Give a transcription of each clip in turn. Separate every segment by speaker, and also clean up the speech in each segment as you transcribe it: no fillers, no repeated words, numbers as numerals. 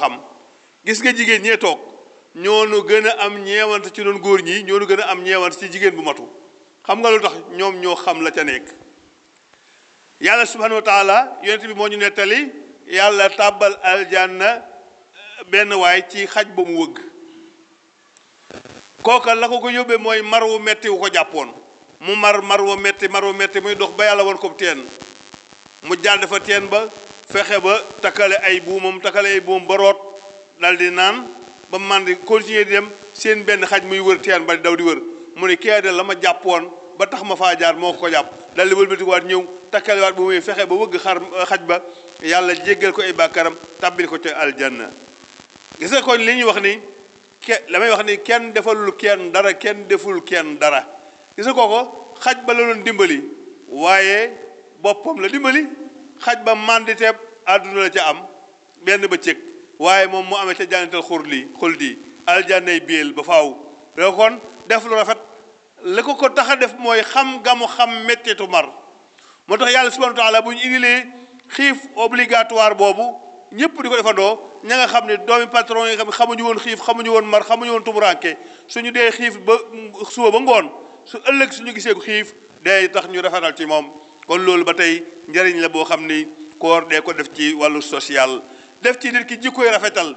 Speaker 1: xam gis nga jigéen ñee toog ñoonu gën a am ñeewante ci noonu góor ñi ñoonu gën a am ñeewante ci jigéen bu matu xam nga lu tax ñoom ñoo xam la ca nekk yàlla subhanahu wa taala yonent bi moo ñu nettali yàlla tàbbal aljanna benn waay ci xaj ba mu wëgg kooka la ko yóbbee mooy mar wu metti wu ko jàppoon mu mar wu metti muy dox ba yàlla woon ko teen mu jàll dafa teen ba fexe ba takkale ay buumam ba root dal di naan ba màndi continuer di dem seen benn xaj muy wër teen ba daw di wër mu ne kii de la ma jàppoon ba tax ma faa jaar moo ko jàpp dal di wëlbatikuwaat ñëw takkalewaat bu muy fexe ba wëgg xaj ba yàlla jéggal ko ay bàkkaram tàbbil ko ca aljanna gis nga kon li ñuy wax ni la may wax ni kenn defalul kenn dara kenn deful kenn dara gis nga kooko xaj ba la doon dimbali waaye boppam la dimbali xaj ba manditeeb àdduna la ca am benn bëccëg waaye moom mu amee ca jànnatal xuldi aljannay biel ba faaw loolu kon def lu rafet la ko tax a def mooy xam gamu xam mettitu mar moo tax yàlla subhanahu wa taala bu ñu indilee xiif obligatoire boobu ñëpp di ko defandoo ña nga xam ne doomi patron yi nga xam ne xamuñu woon xiif xamuñu woon mar xamuñu woon tumuranke suñu dee xiif ba suba ba ngoon su ëllëg suñu gisee ko xiif day tax ñu rafetal ci moom kon loolu ba tey njëriñ la boo xam ni koor dee ko def ci wàllu social def ci nit ki jikkoy rafetal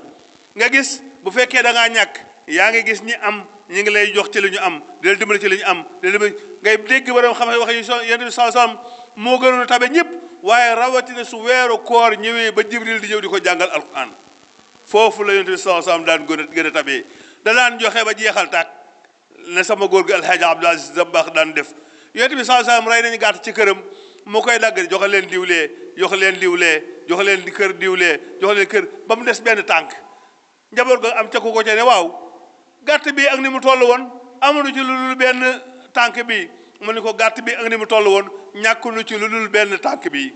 Speaker 1: nga gis bu fekkee da ngaa ñàkk yaa ngi gis ñi am ñi ngi lay jox ci li ñu am di la dimbali ci li ñu am di la dimbali ngay dégg borom xam wax yi Yonent bi sallallahu alayhi wasallam moo gënoon a tabe ñëpp waaye rawatina su weeru koor ñëwee ba Jibril di ñëw di ko jàngal alquran foofu la Yonent bi sallallahu alayhi wasallam daan gën a tabee da daan joxe ba jeexal tàkk ne sama góor gi Alhaaji Abdul Aziz Dabakh daan def Yonent bi sallallahu alayhi wasallam rey nañu gàtt ci këram moo koy dagg joxe leen diwlee joxe leen diwlee joxe leen di kër diwlee joxe leen kër ba mu des benn tànk njaboot ga am ca ku ko ca ne waaw gàtt bi ak ni mu toll woon amuñu ci lu dul benn tànk bi mu ne ko gàtt bi ak ni mu toll woon ñàkkunu ci lu dul benn tànk bi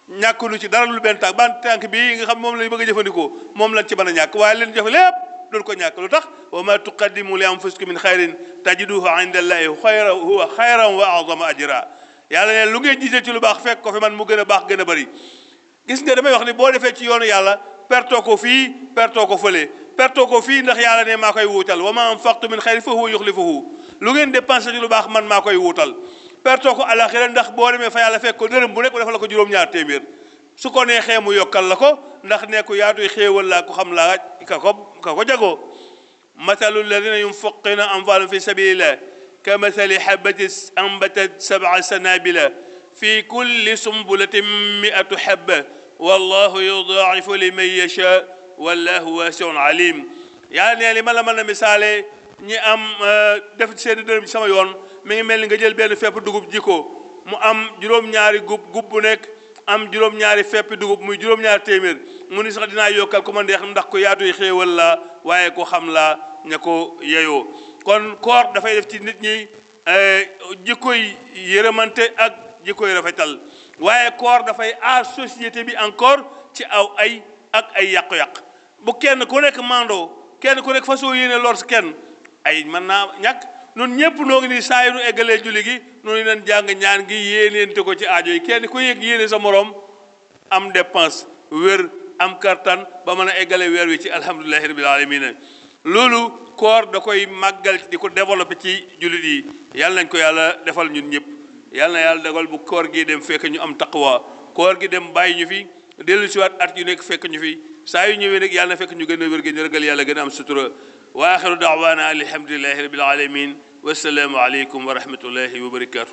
Speaker 1: ñàkkunu ci dara lu dul benn tànk ban tànk bi nga xam moom lañ bëgg a jëfandikoo moom lañ ci mën a ñàkk waaye leen joxe lépp doon ko ñàkk lu tax wa ma tuqaddimu li anfusikum min xayrin tajiduhu inda allahi huwa xayran wa a'zama ajra yàlla ne lu ngeen gisee ci lu baax fekk ko fi man mu gën a baax gën a bëri gis nga damay wax ni boo defee ci yoonu yàlla pertoo ko fii pertoo ko fële pertoo ko fii ndax yàlla ne maa koy wuutal wa ma anfaqtu min xayrin fa huwa yuxlifuhu lu ngeen dépensé ci lu baax man maa koy wuutal pertoo ko alaxira ndax boo demee fa yàlla fekk ko dërëm bu nekk defal la ko juróom-ñaar téeméer su ko neexee mu yokkal la ko ndax ne ko yaatuy xéewal laa ko xam laa ka ko jagoo mathalu alladina yunfiquna amwaalahum fi sabilillah كمثل حبة أنبتت 7 سنابل في كل سنبلة 100 حبة والله يضاعف لمن يشاء والله واسع عليم يعني li ma la mën a misaale ñi am def seen dërëm ci sama yoon mi ngi mel ni nga jël benn fepp dugub ji ko mu am juróom-ñaari gub bu nekk am juróom-ñaari fepp dugub muy juróom-ñaari téeméer mu ni sax dinaa yokkal ko ma ndeex ndax ko yaatuy xéewal la waaye ko xam la ña ko yeyoo kon koor dafay def ci nit ñi jikkoy yërëmante ak jikkoy rafetal waaye koor dafay aar société bi encore ci aw ay ak ay yàqu-yàq bu kenn ku nekk mandoo kenn ku nekk fasoo yéene lor si kenn ay mën naa ñàkk nun ñëpp noo ngi ni saa yu nu eggalee julli gi noonu leen jàng ñaan gi yéeneente ko ci aajo yi kenn ku yëg yéene sa moroom am dépense wér am kartan ba mën a eggale weer wi ci alhamdulillahi rabbil alamin loolu koor da koy màggal di ko développé ci jullit yi yàlla nañ ko yàlla defal ñun ñëpp yàlla na yàlla dogal bu koor gi dem fekk ñu am taqwa koor gi dem bàyyi ñu fi dellu siwaat at yu nekk fekk ñu fi saa yu ñëwee nag yàlla na fekk ñu gën a wér gën a ragal yàlla gën a am sutura wa axiru daawaana alhamdulillahi rabbil alamin wassalaamu aleykum wa rahmatullahi wa barakatuh